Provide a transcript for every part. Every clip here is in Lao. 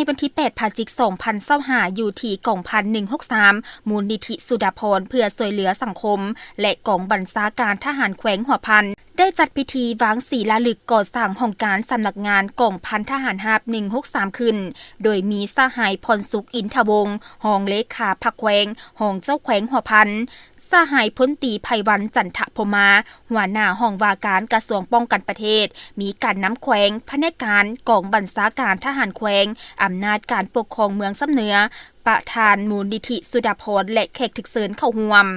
ວັນທີແປດ ພະຈິກ ສອງພັນຊາວຫ້າ ຢູ່ທີ່ກອງພັນ ໜຶ່ງຫົກສາມ ມູນນິທິສຸດາພອນ ເພື່ອຊ່ວຍເຫຼືອສັງຄົມ ແລະ ກອງບັນຊາການທະຫານແຂວງຫົວພັນ ໄດ້ຈັດພິທີວາງສີລາລຶກກໍ່ສ້າງຫ້ອງການສຳນັກງານກອງພັນທະຫານຮາບ ໜຶ່ງຫົກສາມ ຂຶ້ນ, ໂດຍມີສະຫາຍ ພອນສຸກ ອິນທະວົງ ຮອງເລຂາພັກແຂວງ, ຮອງເຈົ້າແຂວງຫົວພັນ, ສະຫາຍ ພົນຕີ ໄພວັນ ຈັນທະພົມມາ ຫົວໜ້າຫ້ອງວ່າການກະຊວງປ້ອງກັນປະເທດ, ມີການນຳແຂວງ, ພະແນກການ, ກອງບັນຊາການທະຫານແຂວງ, ອຳນາດການປົກຄອງເມືອງຊຳເໜືອ, ປະທານມູນນິທິສຸດາພອນ ແລະ ແຂກຖືກເຊີນເຂົ້າຮ່ວມ.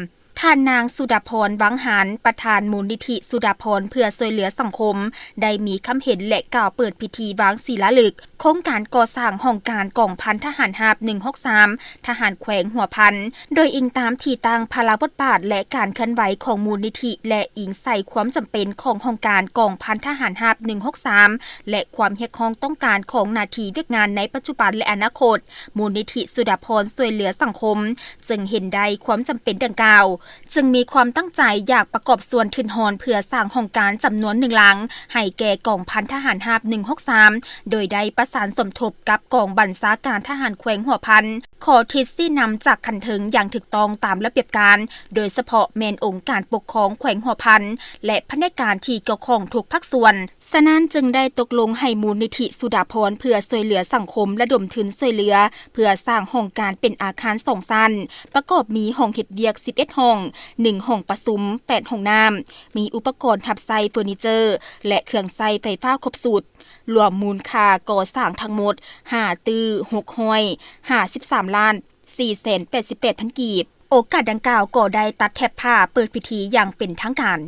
ທ່ານນາງ ສຸດາພອນ ວັງຫານ ປະທານມູນນິທິສຸດາພອນ ເພື່ອຊ່ວຍເຫຼືອສັງຄົມ ໄດ້ມີຄຳເຫັນ ແລະ ກ່າວເປີດພິທີວາງສີລາລຶກ ໂຄງການກໍ່ສ້າງຫ້ອງການກອງພັນທະຫານຮາບ ໜຶ່ງຫົກສາມ ທະຫານແຂວງຫົວພັນ ໂດຍອີງຕາມທີ່ຕັ້ງ, ພາລະບົດບາດ ແລະ ການເຄື່ອນໄຫວຂອງມູນນິທິ ແລະ ອີງໃສ່ຄວາມຈຳເປັນຂອງຫ້ອງການກອງພັນທະຫານຮາບ ໜຶ່ງຫົກສາມ ແລະ ຄວາມຮຽກຮ້ອງຕ້ອງການຂອງໜ້າທີ່ວຽກງານໃນປັດຈຸບັນ ແລະ ອະນາຄົດ, ມູນນິທິສຸດາພອນຊ່ວຍເຫຼືອສັງຄົມ ຈຶ່ງເຫັນໄດ້ຄວາມຈຳເປັນດັ່ງກ່າວ, ຈຶ່ງມີຄວາມຕັ້ງໃຈຢາກປະກອບສ່ວນທຶນຮອນເພື່ອສ້າງຫ້ອງການຈຳນວນໜຶ່ງຫຼັງ ໃຫ້ແກ່ກອງພັນທະຫານຮາບ ໜຶ່ງຫົກສາມ ໂດຍໄດ້ປະສານສົມທົບກັບກອງບັນຊາການທະຫານແຂວງຫົວພັນ, ຂໍທິດຊີ້ນຳຈາກຂັ້ນເທິງຢ່າງຖືກຕ້ອງຕາມລະບຽບການ, ໂດຍສະເພາະແມ່ນອົງການປົກຄອງແຂວງຫົວພັນ ແລະ ພະແນກການທີ່ກ່ຽວຂ້ອງທຸກພາກສ່ວນ. ສະນັ້ນຈຶ່ງໄດ້ຕົກລົງໃຫ້ມູນນິທິສຸດາພອນເພື່ອຊ່ວຍເຫຼືອສັງຄົມລະດົມທຶນຊ່ວຍເຫຼືອ ເພື່ອສ້າງຫ້ອງການເປັນອາຄານສອງຊັ້ນ, ປະກອບມີຫ້ອງເຮັດວຽກສິບເອັດຫ້ອງ, ໜຶ່ງຫ້ອງປະຊຸມ, ແປດຫ້ອງນ້ຳ, ມີອຸປະກອນຮັບໃຊ້ເຟີນີເຈີ ແລະ ເຄື່ອງໃຊ້ໄຟຟ້າຄົບຊຸດ, ລວມມູນຄ່າກໍ່ສ້າງທັງໝົດ ຫ້າຕື້ ຫົກຮ້ອຍຫ້າສິບສາມລ້ານ ສີ່ແສນແປດສິບແປດພັນກີບ. ໂອກາດດັ່ງກ່າວກໍໄດ້ຕັດແຖບຜ້າເປີດພິທີຢ່າງເປັນທາງການ.